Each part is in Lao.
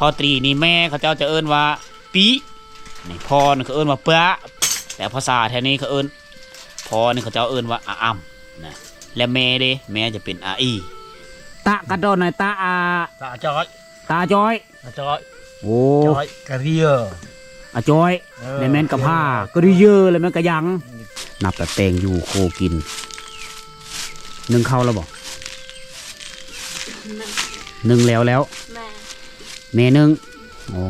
ພໍ່ຕີນີ້ແມ່ເຂົາເຈົ້າຈະເອີ້ນວ່າປີ ນີ້ພໍ່ນີ້ເຂົາເອີ້ນວ່າປະ ແຕ່ພາສາແຖວນີ້ເຂົາເອີ້ນ ພໍ່ນີ້ເຂົາເຈົ້າເອີ້ນວ່າອາອຳນະ. ແລະແມ່ເດ້ ແມ່ຈະເປັນອາອີ. ຕະກະດອນນະ ຕະອາ ຕາຈອຍ ຕາຈອຍ ອາຈອຍ ໂອ້ ຈອຍກະເຣຍ ອາຈອຍ ເອີ ແລະແມ່ນກະພາ ເອີ ກະເຣຍ ແລະແມ່ນກະຍັງ. ອືມ ນັບແຕ່ແຕ່ງຢູ່ໂຄກິນ ໜຶ້ງເຂົ້າແລ້ວບໍ່? ໜຶ້ງ ໜຶ້ງແລ້ວແລ້ວ ແມ່ ແມ່ໜຶ້ງ. ອໍ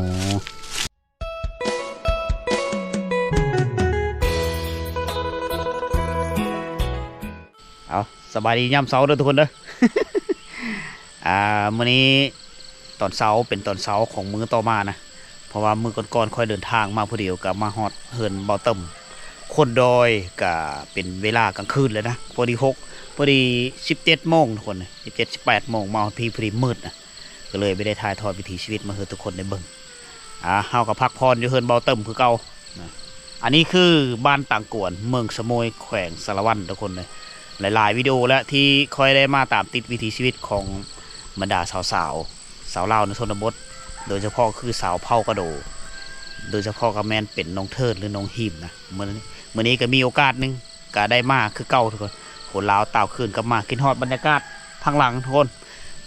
ເອົາ ສະບາຍດີຍາມເຊົ້າເດີທຸກຄົນເດີ. ອ່າ ມື້ນີ້ຕອນເຊົ້າເປັນຕອນເຊົ້າຂອງມື້ຕໍ່ມານະ ເພາະວ່າມື້ກ່ອນໆຂ້ອຍເດີນທາງມາຜູ້ດຽວ ກໍມາຮອດເຮືອນເບົາເຕີມ ຄົນດອຍ ກໍເປັນເວລາກາງຄືນແລ້ວນະ ພໍດີຫົກ ພໍດີສິບເຈັດໂມງທຸກຄົນ ສິບເຈັດ ສິບແປດໂມງ ມາຮອດພີ້ພໍດີມືດນະ ກໍເລີຍບໍ່ໄດ້ຖ່າຍທອດວິຖີຊີວິດມາໃຫ້ທຸກຄົນໄດ້ເບິ່ງ. ອ່າ ເຮົາກໍພັກຜ່ອນຢູ່ເຮືອນເບົາເຕີມຄືເກົ່ານະ. ອັນນີ້ຄືບ້ານຕັງກວນ ເມືອງສະໂໝຍ ແຂວງສາລະວັນ ທຸກຄົນເອີຍ. ຫຼາຍໆວິດີໂອແລ້ວທີ່ຂ້ອຍໄດ້ມາຕາມຕິດວິຖີຊີວິດຂອງບັນດາສາວໆ ຊາວລາວໃນຊົນນະບົດ ໂດຍສະເພາະຄືຊາວເຜົ່າກະໂດ ໂດຍສະເພາະກໍແມ່ນເປັນນ້ອງເທີດ ຫຼື ນ້ອງຮີມນະ. ມື້ ມື້ນີ້ກໍມີໂອກາດໜຶ່ງ ກະໄດ້ມາຄືເກົ່າທຸກຄົນ. ຄົນລາວຕ່າວຄືນກັບມາ ຄິດຮອດບັນຍາກາດທາງຫຼັງທຸກຄົນ.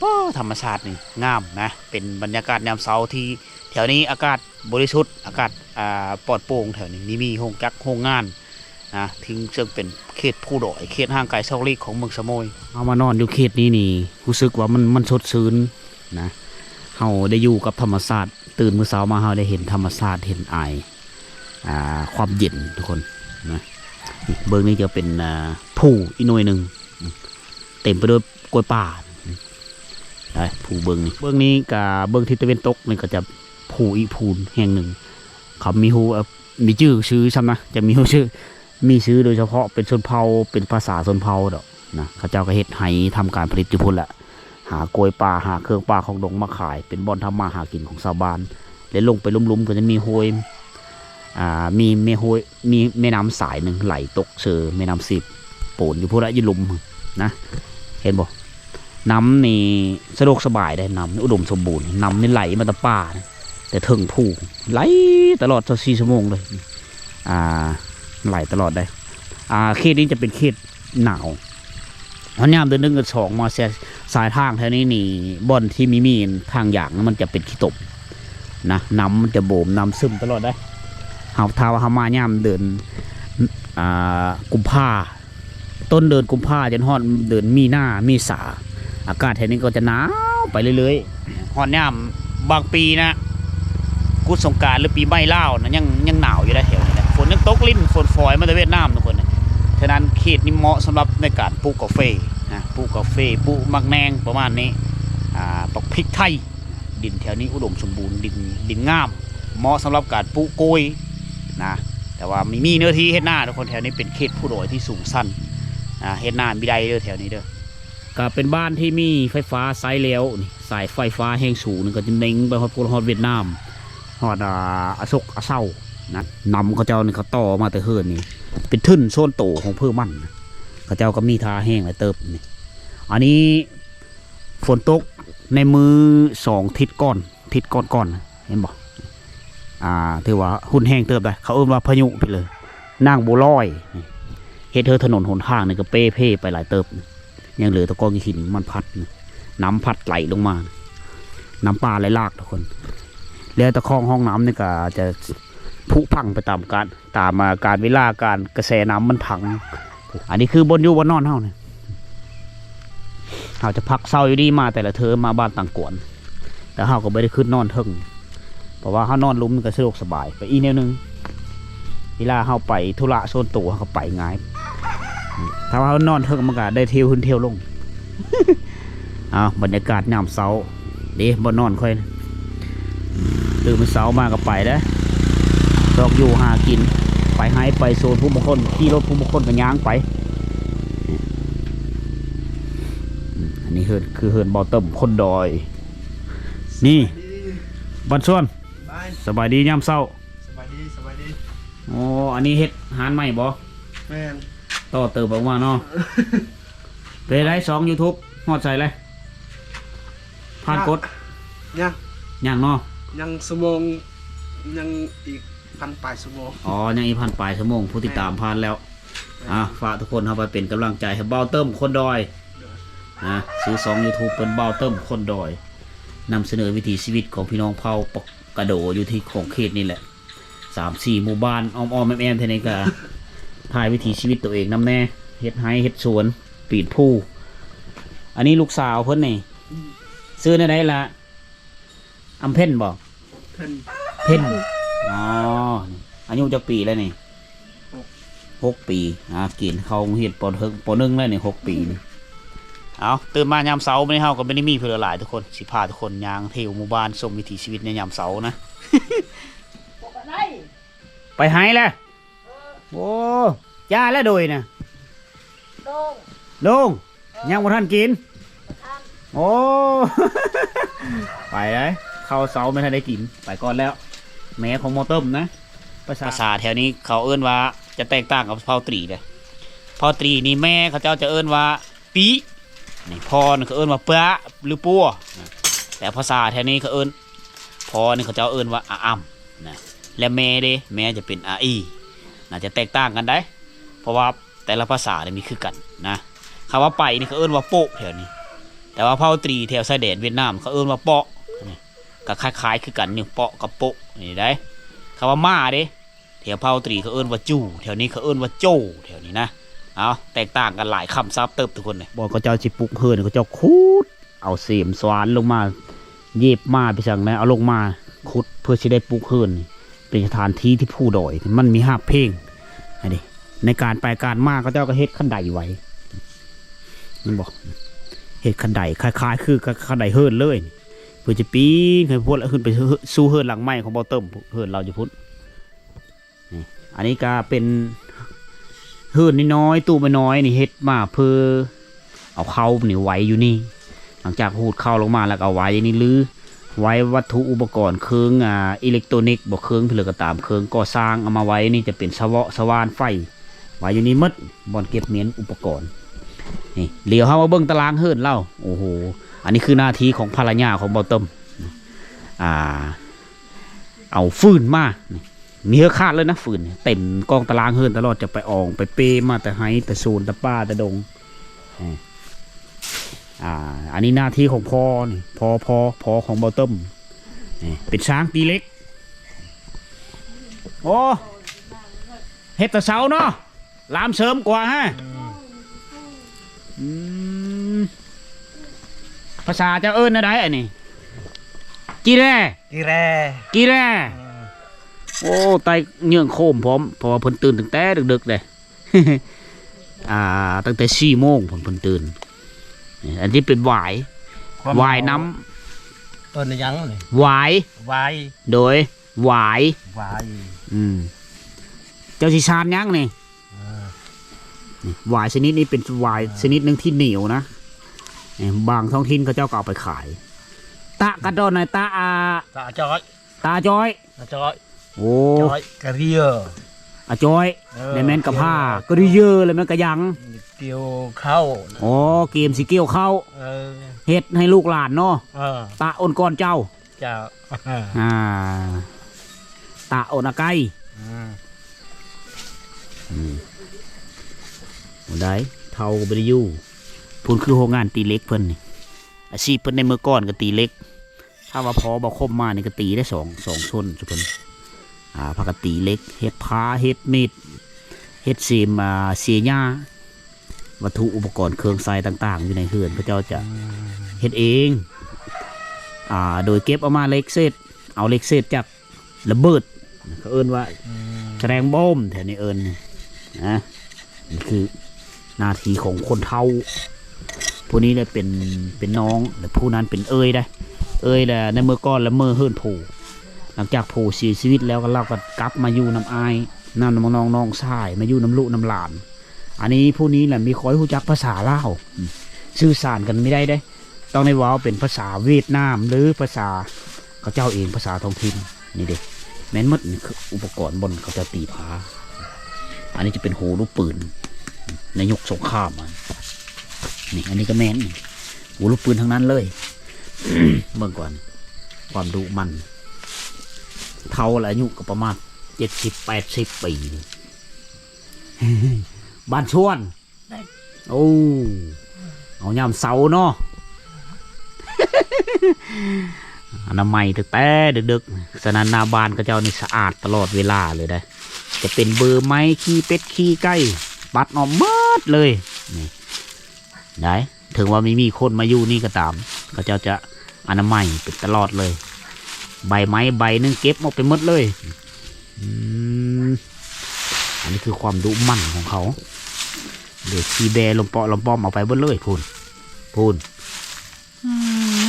ປ້າ ທຳມະຊາດນີ້ງາມນະ ເປັນບັນຍາກາດຍາມເຊົ້າທີ່ແຖວນີ້ອາກາດບໍລິສຸດ ອາກາດ ອ່າ ປອດໂປ່ງ. ແຖວນີ້ມີ ມີໂຮງຈັກໂຮງງານນະ ເຊິ່ງເປັນເຂດພູດອຍ ເຂດຫ່າງໄກສອກຫຼີກຂອງເມືອງສະໂໝຍ. ເຮົາມານອນຢູ່ເຂດນີ້ນີ້ ຮູ້ສຶກວ່າມັນ ມັນສົດຊື່ນນະ ເຮົາໄດ້ຢູ່ກັບທຳມະຊາດ ຕື່ນມື້ເຊົ້າມາເຮົາໄດ້ເຫັນທຳມະຊາດ ເຫັນອາຍ ອ່າ ຄວາມເຢັນທຸກຄົນນະ. ເບື້ອງນີ້ຈະເປັນ ອ່າ ພູອີກໜ່ວຍໜຶ່ງ ເຕັມໄປດ້ວຍກ້ວຍປ່າ. ໄດ້ ພູເບື້ອງນີ້ ເບື້ອງນີ້ກະເບື້ອງທິດຕາເວັນຕົກນີ້ກໍຈະພູອີກພູແຫ່ງໜຶ່ງ ເຂົາມີຮູ້ ເອີ ມີຊື່ຊື່ຊ້ຳນະ ຈະມີຮູ້ຊື່ ມີຊື່ໂດຍສະເພາະເປັນຊົນເຜົ່າ ເປັນພາສາຊົນເຜົ່າດອກນະ. ເຂົາເຈົ້າກໍເຮັດໄຮ່ທຳການຜະລິດຢູ່ພຸ້ນແຫຼະ ຫາກ້ວຍປ່າ ຫາເຄື່ອງປ່າຂອງດົງມາຂາຍ ເປັນບ່ອນທຳມາຫາກິນຂອງຊາວບ້ານ. ແລະ ລົງໄປລຸ່ມໆກໍຈະມີຫ້ວຍ ອ່າ ມີແມ່ຫ້ວຍ ມີແມ່ນ້ຳສາຍໜຶ່ງໄຫຼຕົກເຊີແມ່ນ້ຳຊີບ ໂປນຢູ່ພຸ້ນລະ ຢູ່ລຸ່ມນະ ເຫັນບໍ່? ນ້ຳນີ້ສະດວກສະບາຍເດ້ ນ້ຳນີ້ອຸດົມສົມບູນ ນ້ຳນີ້ໄຫຼມາແຕ່ປ່າ ແຕ່ເທິງພູ ໄຫຼຕະຫຼອດຊາວສີ່ຊົ່ວໂມງເລີຍ ອ່າ ໄຫຼຕະຫຼອດເດ້. ອ່າ ເຂດນີ້ຈະເປັນເຂດໜາວ ເພາະຍາມເດືອນໜຶ່ງ ເດືອນສອງມາ ສາຍທາງແຖວນີ້ນີ້ ບ່ອນທີ່ມີ ມີທາງຢາງ ມັນຈະເປັນຂີ້ຕົມນະ ນ້ຳມັນຈະໂບມ ນ້ຳຊຶມຕະຫຼອດເດ້. ເຮົາ ຖ້າວ່າເຮົາມາຍາມເດືອນ ອ່າ ກຸມພາ ຕົ້ນເດືອນກຸມພາຈົນຮອດເດືອນມີນາ ເມສາ ອາກາດແຖວນີ້ກໍຈະໜາວໄປເລື້ອຍໆ. ຮອດຍາມບາງປີນະ ກຸດສົງການ ຫຼື ປີໃໝ່ລາວນະ ຍັງ ຍັງໜາວຢູ່ໃດ໋ແຖວນີ້ນະ ຝົນຍັງຕົກລິນ ຝົນຝອຍມາແຕ່ຫວຽດນາມທຸກຄົນ. ສະນັ້ນເຂດນີ້ເໝາະສຳລັບໃນການປູກກາເຟນະ ປູກກາເຟ ປູກໝາກແໜ່ງປະມານນີ້ ອ່າ ບັກພິກໄທ. ດິນແຖວນີ້ອຸດົມສົມບູນ ດິນ ດິນງາມ ເໝາະສຳລັບການປູກກ້ວຍນະ ແຕ່ວ່າມີ ມີເນື້ອທີ່ເຮັດນາທຸກຄົນ. ແຖວນີ້ເປັນເຂດພູດອຍທີ່ສູງຊັນນະ ເຮັດນາບໍ່ໄດ້ເດີແຖວນີ້ເດີ. ກະເປັນບ້ານທີ່ມີໄຟຟ້າໃຊ້ແລ້ວນີ້ ສາຍໄຟຟ້າແຮງສູງນີ້ກໍຈະເນັ່ງໄປຮອດພຸ້ນ ຮອດຫວຽດນາມ ຮອດ ອ່າ ອາສົກອາເຊົານະ. ນ້ຳເຂົາເຈົ້ານີ້ເຂົາຕໍ່ມາແຕ່ເຮືອນນີ້ ເປັນທຶນສ່ວນໂຕຂອງເພິ່ນມັນ ເຂົາເຈົ້າກໍມີທ່າແຮງຫຼາຍເຕີບນີ້. ອັນນີ້ ຝົນຕົກໃນມື້ສອງທິດກ່ອນ ທິດກ່ອນໆ ເຫັນບໍ່? ອ່າ ຖືວ່າຮຸນແຮງເຕີບໃດ໋ ເຂົາເອີ້ນວ່າພາຍຸພີ້ເລີຍ ນາງບົວລອຍ ເຮັດໃຫ້ຖະໜົນຫົນທາງນີ້ກໍເປ່ເພໄປຫຼາຍເຕີບ ຍັງເຫຼືອແຕ່ກ້ອນຫີນມັນພັດ ນ້ຳພັດໄຫຼລົງມາ ນ້ຳປ່າໄຫຼຫຼາກທຸກຄົນ. ແລ້ວຕະຄອງຮ່ອງນ້ຳນີ້ກໍຈະຜຸພັງໄປຕາມການ ຕາມ ອ່າ ການເວລາ ການກະແສນ້ຳມັນພັງ. ອັນນີ້ຄືບ່ອນຢູ່ບ່ອນນອນເຮົານີ້ ເຮົາຈະພັກເຊົາຢູ່ນີ້ ມາແຕ່ລະເທີມມາບ້ານຕັງກວນ ແຕ່ເຮົາກໍບໍ່ໄດ້ຂຶ້ນນອນເທິງ ເພາະວ່າເຮົານອນລຸ່ມກໍສະດວກສະບາຍໄປອີກແນວໜຶ່ງ. ເວລາເຮົາໄປທຸລະສ່ວນໂຕເຮົາກໍໄປງ່າຍ ຖ້າວ່າເຮົານອນເທິງມັນກໍໄດ້ທ່ຽວຂຶ້ນທ່ຽວລົງ. ອ້າວ ບັນຍາກາດຍາມເຊົ້າ ເດ້ ບ່ອນນອນຂ້ອຍ ຕື່ນເຊົ້າມາກໍໄປເດ້ ຊອກຢູ່ຫາກິນ ໄປໄຮ່ໄປສວນ ຜູ້ບາງຄົນຂີ່ລົດ ຜູ້ບາງຄົນກໍຍ່າງໄປ. ອັນນີ້ເຮືອນ ຄືເຮືອນເບົາເຕີມຄົນດອຍ ນີ້ ບ້ານສວນ ສະບາຍດີຍາມເຊົ້າ. ສະບາຍດີ ສະບາຍດີ. ໂອ້ ອັນນີ້ເຮັດຮ້ານໃໝ່ບໍ່? ແມ່ນ ຕໍ່ເຕີມອອກມາເນາະ. ເປັນໃດຊ່ອງຢູທູບຮອດໃສແລ້ວ? ຜ່ານກົດ? ຍັງ ຍັງເນາະ. ຍັງຊົ່ວໂມງ ຍັງອີກພັນປາຍຊົ່ວໂມງ. ອໍ ຍັງອີກພັນປາຍຊົ່ວໂມງ ຜູ້ຕິດຕາມ ແມ່ນ ຜ່ານແລ້ວ. ແມ່ນ. ອ່າ ຝາກທຸກຄົນເຮົາໄປເປັນກຳລັງໃຈໃຫ້ບ່າວເຕີມຄົນດອຍ ໂດຍ ນະ ຊື່ຊ່ອງ YouTube ເພິ່ນ ບ່າວເຕີມຄົນດອຍ ນຳສະເໜີວິຖີຊີວິດຂອງພີ່ນ້ອງເຜົ່າປະກະໂດຢູ່ທີ່ຂອງເຂດນີ້ແຫຼະ ສາມສີ່ໝູ່ບ້ານ ອ້ອມໆແອ້ມໆແຖວນີ້ກະຖ່າຍວິຖີຊີວິດໂຕເອງນຳແດ່ ເຮັດໄຮ່ເຮັດສວນ ປີນພູ. ອັນນີ້ລູກສາວເພິ່ນນີ້ ອືມ ຊື່ແນວໃດລະ? ອຳເພັນບໍ? ເພັນ ເພັນ ອໍ ອາຍຸຈັກປີແລ້ວນີ້? ຫົກ ຫົກປີ. ອ່າ ກິນເຂົ້າໂຮງຮຽນ ປໍເທິງ ປໍໜຶ່ງແລ້ວນີ້ ຫົກປີນີ້. ເອົາ ຕື່ນມາຍາມເຊົ້າມື້ນີ້ ເຮົາກໍບໍ່ໄດ້ມີຜູ້ຫຼາຍທຸກຄົນ ຊິພາທຸກຄົນຍ່າງເທວໝູ່ບ້ານ ຊົມວິຖີຊີວິດໃນຍາມເຊົ້ານະ. ໄປໄຮ່ແລ້ວ. ໂອ້ ຢ່າແລ້ວໂດຍນະ ໂລ່ງ ໂລ່ງ. ເອີ ຍັງບໍ່ທັນກິນ ບໍ່ທັນ. ໂອ້ ໄປເລີຍ ເຂົ້າເຊົ້າບໍ່ທັນໄດ້ກິນ ໄປກ່ອນແລ້ວ. ແມ່ຂອງໝໍເຕີມນະ ພາສາ ພາສາແຖວນີ້ເຂົາເອີ້ນວ່າ ຈະແຕກຕ່າງກັບເຜົ່າຕຣີເດ້. ເຜົ່າຕຣີນີ້ແມ່ເຂົາເຈົ້າຈະເອີ້ນວ່າ ປີ ນີ້ ພໍ່ນີ້ເຂົາເອີ້ນວ່າ ປະ ຫຼື ປົວ ນະ ແຕ່ພາສາແຖວນີ້ເຂົາເອີ້ນ ພໍ່ນີ້ເຂົາເຈົ້າເອີ້ນວ່າ ອາອຳ ນະ ແລະ ແມ່ເດ້ ແມ່ຈະເປັນ ອາອີ ໜ້າຈະແຕກຕ່າງກັນໄດ໋ ເພາະວ່າແຕ່ລະພາສານີ້ມີຄືກັນນະ. ຄຳວ່າໄປນີ້ເຂົາເອີ້ນວ່າໂປະແຖວນີ້ ແຕ່ວ່າເຜົ່າຕຣີແຖວຊາຍແດນຫວຽດນາມເຂົາເອີ້ນວ່າເປາະ ນີ້ ກໍຄ້າຍໆຄືກັນຢູ່ ເປາະກັບໂປະ ນີ້ໄດ໋. ຄຳວ່າມ້າເດ້ ແຖວເຜົ່າຕຣີເຂົາເອີ້ນວ່າຈູ່ ແຖວນີ້ເຂົາເອີ້ນວ່າໂຈ້ ແຖວນີ້ນະ. ເອົາ ແຕກຕ່າງກັນຫຼາຍຄຳສັບເຕີບທຸກຄົນເລີຍ. ບ່ອນເຂົາເຈົ້າຊິປຸກເຮືອນ ເຂົາເຈົ້າຂຸດເອົາເສມສວານລົງມາ ເຫຍິບມາໄປສັງໃດ ເອົາລົງມາຂຸດເພື່ອຊິໄດ້ປຸກເຮືອນ. ເປັນສະຖານທີ່ທີ່ພູດອຍ ມັນມີຮາກເພງ ອັນນີ້ ໃນການໄປການມາ ເຂົາເຈົ້າກໍເຮັດຄັນໄດໄວ້ ແມ່ນບໍ່? ເຮັດຄັນໄດຄ້າຍໆຄືຄັນໄດເຮືອນເລີຍ ເພື່ອຈະປີນຂຶ້ນພຸ້ນ ຂຶ້ນໄປສູ່ເຮືອນຫຼັງໃໝ່ຂອງບ່າວເຕີມ ເຮືອນລາວຢູ່ພຸ້ນ. ນີ້ ອັນນີ້ກະເປັນເຮືອນນ້ອຍໆ ຕູ້ນ້ອຍໆ ນີ້ເຮັດມາເພື່ອເອົາເຂົ້ານີ້ໄວ້ຢູ່ນີ້ ຫຼັງຈາກຮູດເຂົ້າລົງມາແລ້ວກໍເອົາໄວ້ນີ້ ຫຼືໄວ້ວັດຖຸອຸປະກອນເຄື່ອງ ອ່າ ອີເລັກໂຕນິກບໍ ເຄື່ອງເທື່ອກໍຕາມ ເຄື່ອງກໍ່ສ້າງເອົາມາໄວ້ນີ້ ຈະເປັນສະເວາະ ສະຫວ່ານໄຟ ໄວ້ຢູ່ນີ້ໝົດ ບ່ອນເກັບມ້ຽນອຸປະກອນ. ນີ້ ດຽວເຮົາມາເບິ່ງຕາລາງເຮືອນລາວ. ໂອ້ໂຫ ອັນນີ້ຄືໜ້າທີ່ຂອງພັນລະຍາຂອງບ່າວເຕີມ ອ່າ ເອົາຟືນມາ ນີ້ ມີເຮືອຂາດເລີຍນະ ຟືນເຕັມກອງຕາລາງເຮືອນຕະຫຼອດ ຈະໄປອອງໄປເປ້ມາແຕ່ໄຮ່ແຕ່ສວນແຕ່ປ່າແຕ່ດົງ. ອ່າ ອັນນີ້ໜ້າທີ່ຂອງພໍ່ນີ້ ພໍ່ ພໍ່ ພໍ່ຂອງບ່າວເຕີມ ນີ້ ເປັນຊ່າງຕີເຫຼັກ. ໂອ້ ເຮັດແຕ່ເຊົ້າເນາະ ລາມເສີມກວ່າຮະ. ອືມ ອືມ ພາສາເຈົ້າເອີ້ນແນວໃດອັນນີ້? ຈີແຣ ຈີແຣ ຈີແຣ. ອືມ ໂອ້ ໄຕ້ເຫຍື້ອງໂຄມພ້ອມ ເພາະວ່າເພິ່ນຕື່ນຕັ້ງແຕ່ດຶກໆເດ້ ອ່າ ຕັ້ງແຕ່ສີ່ໂມງພຸ້ນເພິ່ນຕື່ນ. ອັນນີ້ເປັນຫວາຍ ຄວາມ ຫວາຍນ້ຳ ເອີ້ນຫຍັງນີ້? ຫວາຍ ຫວາຍ ໂດຍ ຫວາຍ ຫວາຍ. ອືມ ເຈົ້າຊິຊານຫຍັງນີ້? ເອີ ນີ້ ຫວາຍຊະນິດນີ້ເປັນຫວາຍ ເອີ ຊະນິດໜຶ່ງທີ່ໜຽວນະ. ນີ້ ບາງທ້ອງຖິ່ນເຂົາເຈົ້າກໍເອົາໄປຂາຍ. ຕະກະດອນນະ ຕະ ອາ ຕະຈອຍ ຕາຈອຍ ອາຈອຍ. ໂອ້ ຈອຍ ກະເຣຍ ອາຈອຍ. ເອີ ແລ້ວແມ່ນກະພ້າ ກະເຣຍ ແລ້ວແມ່ນກະຫຍັງ? ກ່ຽວເຂົ້າ. ອໍ ກຽມຊິກ່ຽວເຂົ້າ. ເອີ ເຮັດໃຫ້ລູກຫຼານເນາະ. ເອີ ຕາໂອນກ່ອນເຈົ້າ. ເຈົ້າ ອ່າ ຕາໂອນອາໄກ. ອືມ ອືມ ບໍ່ໄດ້ ເຖົ້າກໍບໍ່ໄດ້ຢູ່. ພຸ້ນຄືໂຮງງານຕີເຫຼັກເພິ່ນນີ້ ອາຊີບເພິ່ນໃນເມື່ອກ່ອນກໍຕີເຫຼັກ. ຖ້າວ່າພໍບໍ່ຄົມມານີ້ກໍຕີໄດ້ສອງ ສອງຊົນ ຊຸເພິ່ນ ອ່າ ພາກັນຕີເຫຼັກ ເຮັດຜາ ເຮັດມີດ ເຮັດເສມ ອ່າ ເສຍຫຍ້າ ວັດຖຸອຸປະກອນເຄື່ອງໃຊ້ຕ່າງໆ ຢູ່ໃນເຮືອນ ເຂົາເຈົ້າຈະ ອືມ ເຮັດເອງ ອ່າ ໂດຍເກັບເອົາມາເຫຼັກເສດ ເອົາເຫຼັກເສດຈາກ ລະເບີດ ເຂົາເອີ້ນວ່າ ອືມ ສະແດງໂບມ ແຖວນີ້ເອີ້ນນະ. ນີ້ຄືໜ້າທີ່ຂອງຄົນເຖົ້າ ຜູ້ນີ້ແຫຼະເປັນ ເປັນນ້ອງ ແລະ ຜູ້ນັ້ນເປັນເອື້ອຍໄດ໋ ເອື້ອຍແຫຼະ ໃນເມື່ອກ່ອນລະເມີເຮືອນໂພ ຫຼັງຈາກໂພເສຍຊີວິດແລ້ວ ລາວກໍກັບມາຢູ່ນຳອ້າຍ ນຳນ້ອງ ນ້ອງຊາຍ ມາຢູ່ນຳລູກນຳຫຼານ. ອັນນີ້ ຜູ້ນີ້ແຫຼະ ມີ ຂ້ອຍຮູ້ຈັກພາສາລາວ ອືມ ສື່ສານກັນມີໄດ້ເດ້. ຕ້ອງໄດ້ເວົ້າເປັນພາສາຫວຽດນາມ ຫຼື ພາສາເຂົາເຈົ້າເອງ ພາສາທ້ອງຖິ່ນ. ນີ້ເດ້ ແມ່ນໝົດ ນີ້ຄືອຸປະກອນບ່ອນເຂົາເຈົ້າຕີຜາ. ອັນນີ້ຈະເປັນໂຫລູກປືນໃນຍຸກສົງຄາມ. ນີ້ ອັນນີ້ກໍແມ່ນ ໂຫລູກປືນທັງນັ້ນເລີຍ. ເບິ່ງກ່ອນ ຄວາມດຸໝັ່ນ ເຖົ້າລະ ອາຍຸກໍປະມານເຈັດສິບແປດສິບປີນີ້ ບ້ານຊວນ. ໂອ້ ເອົາຍາມເຊົ້າເນາະ ອະນາໄມຕັ້ງແຕ່ເດິກໆ ສະນັ້ນໜ້າບ້ານເຂົາເຈົ້ານີ້ສະອາດຕະຫຼອດເວລາເລີຍເດ້ ຈະເປັນເບີໄມ້ ຂີ້ເປັດ ຂີ້ໄກ່ ປັດອອກໝົດເລີຍນີ້ ໄດ້ ເຖິງວ່າມີ ມີຄົນມາຢູ່ນີ້ກໍຕາມ ເຂົາເຈົ້າຈະອະນາໄມເປັນຕະຫຼອດເລີຍ ໃບໄມ້ໃບໜຶ່ງເກັບອອກໄປໝົດເລີຍ. ອືມ ອັນນີ້ຄືຄວາມດຸໝັ່ນຂອງເຂົາ ເດ ຂີ້ແບລົມເປາະລົມປ້ອມເອົາໄປເບິດເລີຍ ພຸ້ນ ພຸ້ນ ອື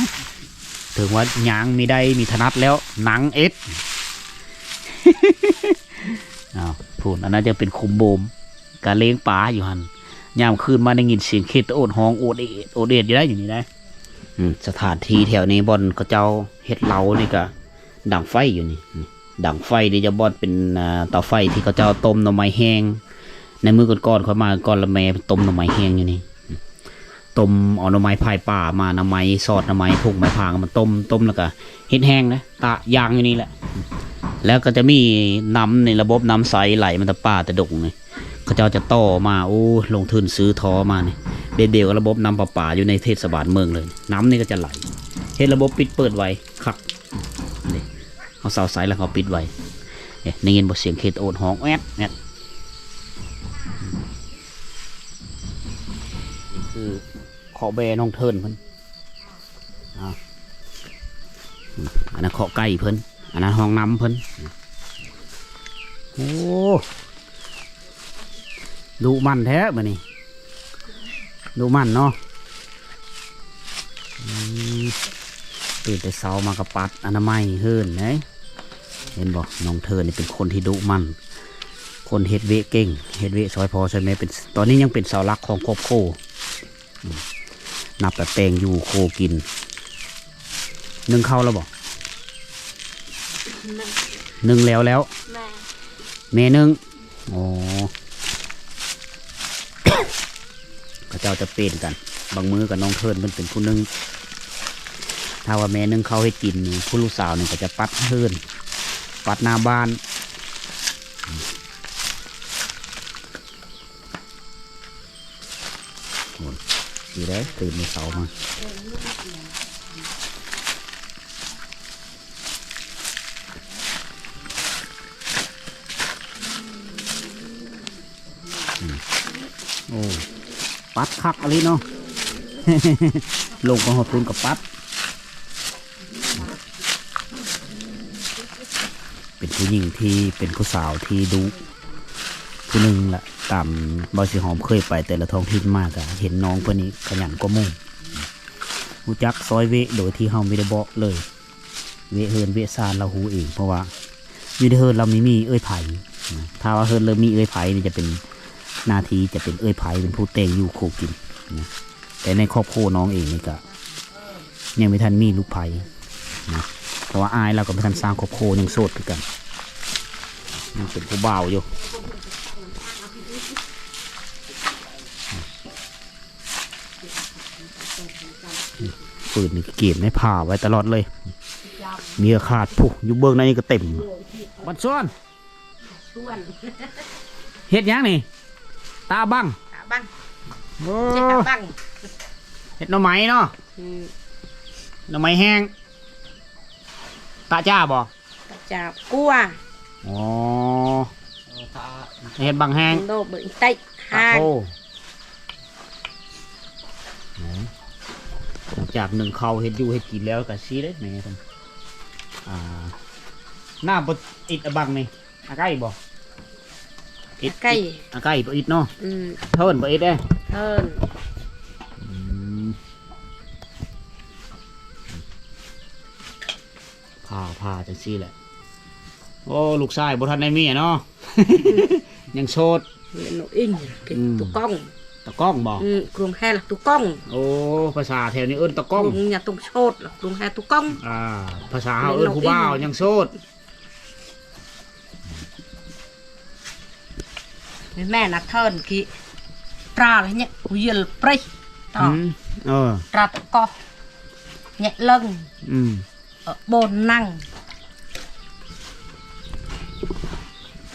ມ ເຖິງວ່າຍ່າງມີໄດ້ມີຖະໜັດແລ້ວ ນັ່ງເອັດ ອ້າວ ພຸ້ນ ອັນນັ້ນຈະເປັນຂຸມໂບມ ກະລ້ຽງປາຢູ່ຫັ້ນ ຍາມຄືນມາໄດ້ຍິນສຽງເຂດຕະໂອດຮ້ອງໂອດເອດ ໂອດເອດຢູ່ໄດ໋ ຢູ່ນີ້ໄດ໋. ອືມ ສະຖານທີ່ແຖວນີ້ ບ່ອນເຂົາເຈົ້າເຮັດເລົານີ້ກະດັງໄຟຢູ່ນີ້ ອືມ ດັງໄຟນີ້ຈະບ່ອນເປັນ ອ່າ ເຕົາໄຟທີ່ເຂົາເຈົ້າຕົ້ມໜໍ່ໄມ້ແຫ້ງ ໃນມື້ກ່ອນໆ ຂ້ອຍມາກ່ອນລະ ແມ່ຕົ້ມໜໍ່ໄມ້ແຫ້ງຢູ່ນີ້ ອືມ ຕົ້ມເອົາໜໍ່ໄມ້ພາຍປ່າມາ ໜໍ່ໄມ້ຊອດ ໜໍ່ໄມ້ ຜົກໄມ້ພາງ ມາຕົ້ມ ຕົ້ມແລ້ວກະເຮັດແຫ້ງນະ ຕາກຢ່າງຢູ່ນີ້ແຫຼະ ແລ້ວກໍຈະມີນ້ຳໃນລະບົບນ້ຳໃສໄຫຼມາແຕ່ປ່າແຕ່ດົງນີ້ ເຂົາເຈົ້າຈະຕໍ່ມາ ໂອ້ ລົງທຶນຊື້ທໍ່ມານີ້ ແບບດຽວກັບລະບົບນ້ຳປະປາຢູ່ໃນເທດສະບານເມືອງເລີຍ ນ້ຳນີ້ກໍຈະໄຫຼ ເຮັດລະບົບປິດເປີດໄວຄັກ ນີ້ ເຮົາເຊົາໃຊ້ແລ້ວເຮົາປິດໄວ້ ເອີ ໄດ້ຍິນບໍ່ ສຽງເຂດຕະໂອດຮ້ອງແອດແອດ ນີ້ຄື ເຄາະແບ້ນ້ອງເທີນເພິ່ນ ອ່າ ອັນນັ້ນເຄາະໄກ່ເພິ່ນ ອັນນັ້ນຫ້ອງນ້ຳເພິ່ນ ໂອ້ ດຸໝັ່ນແທ້ບາດນີ້ ດຸໝັ່ນເນາະ ອືມ ຕື່ນແຕ່ເຊົ້າມາກໍປັດອະນາໄມເຮືອນເດ້ ເຫັນບໍ່ ນ້ອງເທີນນີ້ເປັນຄົນທີ່ດຸໝັ່ນ ຄົນເຮັດວຽກເກັ່ງ ເຮັດວຽກຊ່ອຍພໍ່ຊ່ອຍແມ່ ເປັນ ຕອນນີ້ຍັງເປັນເສົາຫຼັກຂອງຄອບຄົວ. ອືມ ນັບແຕ່ແຕ່ງຢູ່ໂຄກິນ ໜຶ້ງເຂົ້າແລ້ວບໍ່? ໜຶ້ງ ໜຶ້ງແລ້ວແລ້ວ ແມ່ ແມ່ໜຶ້ງ ອໍ ເຂົາເຈົ້າຈະປ່ຽນກັນ ບາງມື້ກໍນ້ອງເທີນເພິ່ນເປັນຜູ້ໜຶ້ງ ຖ້າວ່າແມ່ໜຶ້ງເຂົ້າເຮັດກິນນີ້ ຜູ້ລູກສາວນີ້ກໍຈະປັດເຮືອນ ປັດໜ້າບ້ານ. ໂອ້ຍ ດີເດ້ ຕື່ນແຕ່ເຊົ້າມາ ອືມ ໂອ້ ປັດຄັກອີ່ຫຼີເນາະ ລົງໄປຮອດພຸ້ນກໍປັດ. ເປັນຜູ້ຍິງທີ່ເປັນຜູ້ສາວທີ່ດຸຜູ້ໜຶ່ງລະ ຕາມບ່າວສີຫອມເຄີຍໄປແຕ່ລະທ້ອງຖິ່ນມາ ກະເຫັນນ້ອງເພິ່ນນີ້ຂະຫຍັນກວ່າໝູ່ ຮູ້ຈັກຊ່ອຍວຽກໂດຍທີ່ເຮົາບໍ່ໄດ້ບອກເລີຍ ວຽກເຮືອນວຽກຊານລາວຮູ້ເອງ ເພາະວ່າຢູ່ໃນເຮືອນລາວມີ ມີເອື້ອຍໃຜນະ ຖ້າວ່າເຮືອນເລີ່ມມີເອື້ອຍໃຜນີ້ຈະເປັນໜ້າທີ່ ຈະເປັນເອື້ອຍໃຜເປັນຜູ້ແຕ່ງຢູ່ໂຄກິນນະ ແຕ່ໃນຄອບຄົວນ້ອງເອງນີ້ກະ ຍັງບໍ່ທັນມີລູກໃຜນະ ເພາະວ່າອ້າຍລາວກໍບໍ່ທັນສ້າງຄອບຄົວ ຍັງໂສດຄືກັນ ຍັງເປັນຜູ້ບ່າວຢູ່. ປືນນີ້ກຽມໃນຜ້າໄວ້ຕະຫຼອດເລີຍ ເຫຍື່ອຂາດ ຜູ້ຢູ່ເບື້ອງໃນນີ້ກໍເຕັມ ບັນຊວນ ຊວນ ເຮັດຫຍັງນີ້? ຕາບັງ ຕາບັງ ໂອ້ ເຮັດຕາບັງ ເຮັດໜໍ່ໄມ້ເນາະ ອືມ ໜໍ່ໄມ້ແຫ້ງ ຕາຈ້າບໍ່? ຕາຈ້າກົວ ອໍ ເຮັດບັງແຫ້ງ ໂດ ເບິ່ງໄຕຫາງ ໂອ້ ຫຼັງຈາກໜຶ້ງເຂົ້າເຮັດຢູ່ເຮັດກິນແລ້ວກໍຊີ້ເດ້ແມ່ເພິ່ນ ອ່າ ນ້ຳບໍ່ອິດອະບັງນີ້ ອາໄກ່ບໍ່? ອາໄກ່ ອາໄກ່ບໍ່ອິດເນາະ ອືມ ເທີນບໍ່ອິດເດ້ ເທີນ ອືມ ຜ່າ ຜ່າຈັ່ງຊີ້ແຫຼະ ໂອ້ ລູກຊາຍບໍ່ທັນໄດ້ເມຍເນາະ ຍັງໂສດ ແມ່ນນ້ອງອິງ ອືມ ຕະກ້ອງ ຕະກ້ອງບໍ່? ອືມ ກົງແຮລະຕະກ້ອງ ໂອ້ ພາສາແຖວນີ້ເອີ້ນຕະກ້ອງ ກົງຍາຕົງໂສດ ກົງແຮຕະກ້ອງ ອ່າ ພາສາເຮົາເອີ້ນຜູ້ບ່າວຍັງໂສດ ແມ່ນະເທີນກີ້ ຕຣາລະເນຍ ຫວຽລເປຣຍ ຕອ ອືມ ເອີ ຕຣາຕະກອ ເນຍເລິງ ອືມ ເອີ ໂບນນັງ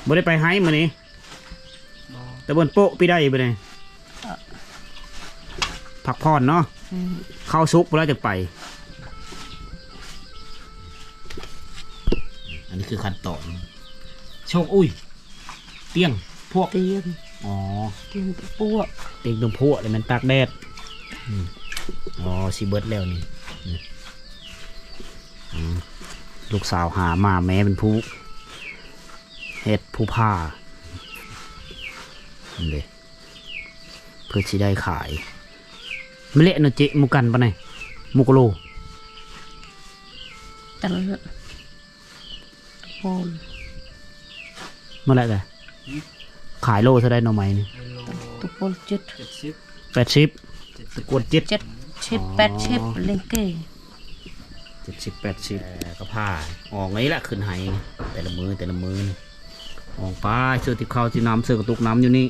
ບໍ່ໄດ້ໄປໄຮ່ມື້ນີ້? ບໍ່. ຕະເບິ່ນໂປະປີໃດມື້ນີ້? ເອີ ພັກຜ່ອນເນາະ. ອືມ. ເຂົ້າສຸກພຸ້ນລະຈັ່ງໄປ. ອັນນີ້ຄືຂັ້ນຕອນ ໂຊກ ອຸ້ຍ ຕຽງພວກ ຕຽງ. ອໍ ຕຽງພວກ ຕຽງຕົວພວກ ແລ້ວແມ່ນຕາກແດດ. ອືມ. ອໍ ຊິເບິດແລ້ວນີ້. ອືມ. ອືມ. ລູກສາວຫາມາ ແມ່ເປັນຜູ້ເຮັດຜູ້ຜ່າ. ນີ້ເດ້ ເພື່ອຊິໄດ້ຂາຍ. ແມ່ນແຫຼະເນາະເຈ ໝູ່ກັນປານໃດ? ໝູ່ກະໂລ? ຕະ ໂອ້ຍ ມາແລ້ວກະ ຂາຍໂລເທົ່າໃດໜໍ່ໄມ້ນີ້? ໂລ ຕົກໂລເຈັດ ເຈັດສິບ ແປດສິບ ເຈັດສິບ ຕະກວດເຈັດ ເຈັດສິບ ອໍ ແປດສິບ ເລັງເກ ເຈັດສິບ ແປດສິບ ເອີ ກະຜ່າອອກນີ້ລະ ຂຶ້ນໄຮ່ ແຕ່ລະມື້ ແຕ່ລະມື້ ອອກໄປ ຊື້ຕິບເຂົ້າຕິບນ້ຳ ຊື້ກະຕຸກນ້ຳຢູ່ນີ້.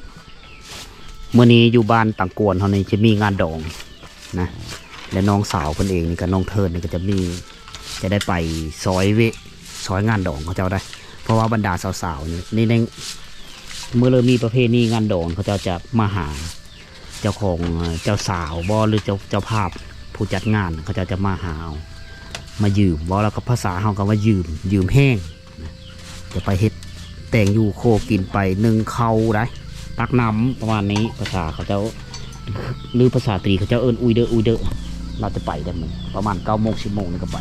ມື້ນີ້ຢູ່ບ້ານຕັງກວນເຮົານີ້ຈະມີງານດອງນະ ແລະ ນ້ອງສາວເພິ່ນເອງນີ້ກະ ນ້ອງເທີນນີ້ກະຈະມີ ຈະໄດ້ໄປຊ່ອຍເວະ ຊ່ອຍງານດອງເຂົາເຈົ້າໄດ໋ ເພາະວ່າບັນດາສາວໆນີ້ ໃນ ໃນມື້ເລີ່ມມີປະເພນີງານດອງ ເຂົາເຈົ້າຈະມາຫາເຈົ້າຂອງ ເຈົ້າສາວບໍ ຫຼື ເຈົ້າ ເຈົ້າພາບຜູ້ຈັດງານ ເຂົາເຈົ້າຈະມາຫາເອົາ ມາຢືມ ເວົ້າແລ້ວກັບພາສາເຮົາກະວ່າຢືມ ຢືມແຮງ ຈະໄປເຮັດແຕ່ງຢູ່ໂຄກິນໄປ ໜຶ້ງເຂົ້າໄດ໋ ຕັກນ້ຳ ປະມານນີ້ ພາສາເຂົາເຈົ້າ ຫຼື ພາສາຕຣີເຂົາເຈົ້າເອີ້ນອຸ້ຍເດີ ອຸ້ຍເດີ ລາວຈະໄປໄດ້ມື້ ປະມານເກົ້າໂມງ ສິບໂມງນີ້ກະໄປ.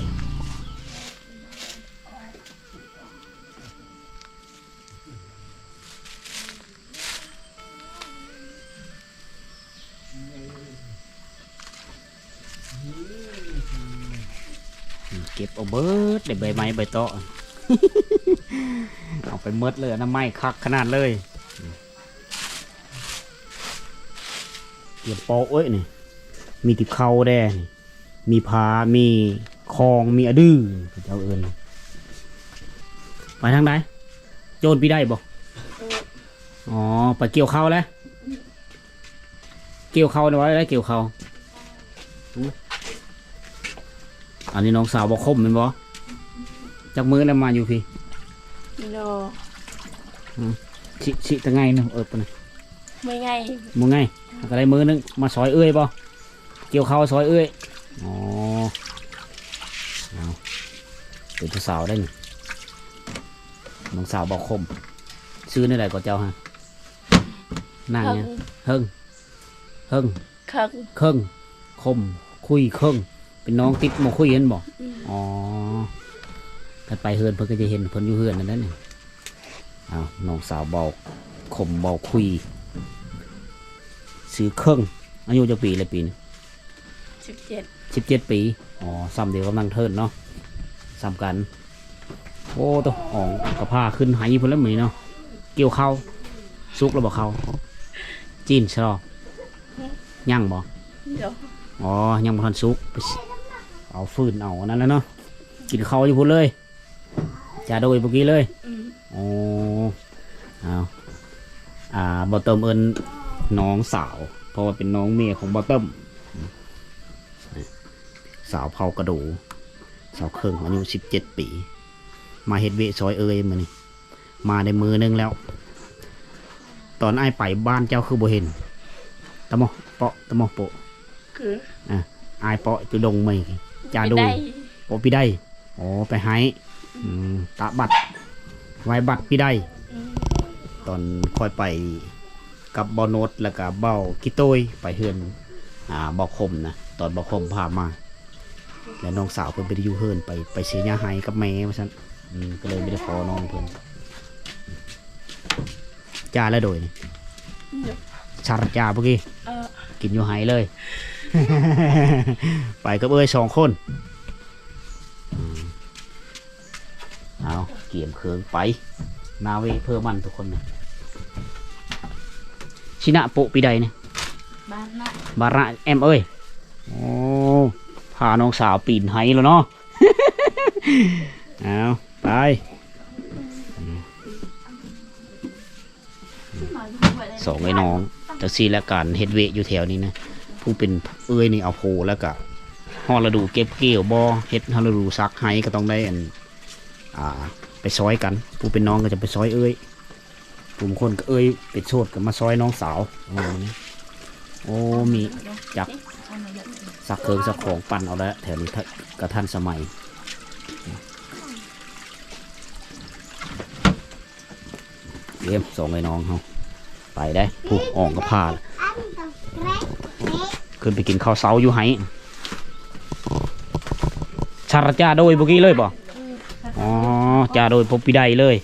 ເກັບເອົາເບິດເດ້ ໃບໄມ້ໃບຕອກ ເອົາໄປໝົດເລີຍ ອະນາໄມຄັກຂະໜາດເລີຍ. ຕຽມໂປະເອີຍນີ້ ມີຕິບເຂົ້າແດ່ນີ້ ມີພ້າ ມີຄອງ ມີອະດື ເຂົາເຈົ້າເອີ້ນ. ໄປທາງໃດ? ໂຈນປີໃດບໍ? ອໍ ໄປກ່ຽວເຂົ້າແລ້ວ? ກ່ຽວເຂົ້ານະ ວ່າໄດ້ກ່ຽວເຂົ້າ. ອັນນີ້ນ້ອງສາວບໍ່ຄົມແມ່ນບໍ່? ຈັກມື້ແລ້ວມາຢູ່ພີ້? ໂດ. ອືມ ຊິ ຊິຕະໄງໜຶ່ງ ເອີ ປະນະ ມື້ໄງ ມື້ໄງ ຫາກະໄດ້ມື້ໜຶ່ງ ມາຊ່ອຍເອື້ອຍບໍ່? ກ່ຽວເຂົ້າຊ່ອຍເອື້ອຍ. ອໍ ເອົາ ເປັນຜູ້ສາວໄດ໋ນີ້ ນ້ອງສາວບໍ່ຄົມ. ຊື່ແນວໃດກໍເຈົ້າຫະ? ນາງຫຍັງ? ເຫິງ ເຫິງ ເຄິ່ງ ເຄິ່ງ ຄົມ ຄຸຍ ເຄິ່ງ ເປັນນ້ອງຕິດໝໍຄຸຍຫັ້ນບໍ? ອືມ ອໍ ຄັນໄປເຮືອນເພິ່ນກະຈະເຫັນເພິ່ນຢູ່ເຮືອນນັ້ນແຫຼະນີ້. ອ້າວ ນ້ອງສາວເບົາ ຄົມເບົາຄຸຍ ຊື່ເຄິ່ງ ອາຍຸຈັກປີແລ້ວປີນີ້? ສິບເຈັດ ສິບເຈັດປີ. ອໍ ຊ່ຳດຽວກັບນາງເທີນເນາະ ຊ່ຳກັນ. ໂອ້ໂຕ ອອກກະພາຂຶ້ນໄຮ່ພຸ້ນແລ້ວມື້ນີ້ເນາະ. ກ່ຽວເຂົ້າ ສຸກແລ້ວບໍ່ເຂົ້າ? ຈີນຊະລອ ຍັງບໍ່? ໂດ. ອໍ ຍັງບໍ່ທັນສຸກ ໄປເອົາຟືນເອົາອັນນັ້ນແຫຼະເນາະ. ກິນເຂົ້າຢູ່ພຸ້ນເລີຍ ຈາໂດຍພຸ້ນກີ້ເລີຍ. ອືມ ໂອ້ ເອົາ ອ່າ ບ່າວເຕີມເອີ້ນນ້ອງສາວ ເພາະວ່າເປັນນ້ອງເມຍຂອງບ່າວເຕີມ. ສາວເຜົ່າກະໂດ ສາວເຄິ່ງ ອາຍຸສິບເຈັດປີ ມາເຮັດວຽກຊ່ອຍເອື້ອຍມື້ນີ້ ມາໄດ້ມື້ໜຶ່ງແລ້ວ. ຕອນອ້າຍໄປບ້ານເຈົ້າຄືບໍ່ເຫັນ? ຕະມໍເປາະ ຕະມໍໂປະ ຄື ອ່າ ອ້າຍເປາະຢູ່ດົງເມຍ ຈາໂດຍ ເປາະປີໃດ? ອໍ ໄປໄຮ່ ອືມ ຕາກບັດ ໄວ້ບັດປີໃດ? ອືມ ຕອນຂ້ອຍໄປ ກັບບ່າວໂນດ ແລ້ວກະບ່າວກິໂຕ້ຍ ໄປເຮືອນ ອ່າ ບ່າວຄົມນະ ຕອນບ່າວຄົມພາມາ ແລ້ວນ້ອງສາວເພິ່ນໄປຢູ່ເຮືອນ ໄປ ໄປເສຍຫຍ້າໄຮ່ກັບແມ່ວ່າຊັ້ນ. ອືມ ກະເລີຍບໍ່ໄດ້ພໍ້ນ້ອງເພິ່ນ. ຈາແລ້ວໂດຍນີ້ ໂດຍ ຊາຣະຈາພຸ້ນກີ້ ເອີ ກິນຢູ່ໄຮ່ເລີຍ ໄປກັບເອື້ອຍສອງຄົນ. ອືມ ເອົາ ກຽມເຄື່ອງໄປ ນາເວເພື່ອມັນທຸກຄົນນະ. ຊິນະໂປະປີໃດນີ້? ບານະ ບານະແອມເອີຍ. ໂອ້ ພານ້ອງສາວປີນໄຮ່ແລ້ວເນາະ. ເອົາ ໄປ ອືມ. ສອງເອື້ອຍນ້ອງ ຈັ່ງຊີ້ແຫຼະ ການເຮັດວຽກຢູ່ແຖວນີ້ນະ ຜູ້ເປັນເອື້ອຍນີ້ເອົາໂພ ແລ້ວກະຮອດລະດູເກັບກ່ຽວບໍ່ ເຮັດຮອດລະດູສັກໄຮ່ ກະຕ້ອງໄດ້ອັນ ອ່າ ໄປຊ່ອຍກັນ ຜູ້ເປັນນ້ອງກະຈະໄປຊ່ອຍເອື້ອຍ. ບາງຄົນກໍເອີຍເປັນໂສດກໍມາຊ່ອຍນ້ອງສາວ ໂອ້ ມີຈັກ ຊັກເຄື່ອງຊັກຂອງ ປັ່ນເອົາແລ້ວ ແຖວນີ້ກະທັນສະໄໝ. ເອີຍ ສອງເອື້ອຍນ້ອງເຮົາ ໄປໄດ້ ຜູ້ອອງກໍພາ ຂຶ້ນໄປກິນເຂົ້າເຊົ້າຢູ່ໄຮ່ ສາລະຈາໂດຍບໍ່ກີ້ເລີຍບໍ່? ອໍ ຈາໂດຍບໍ່ປີໃດເລີຍ.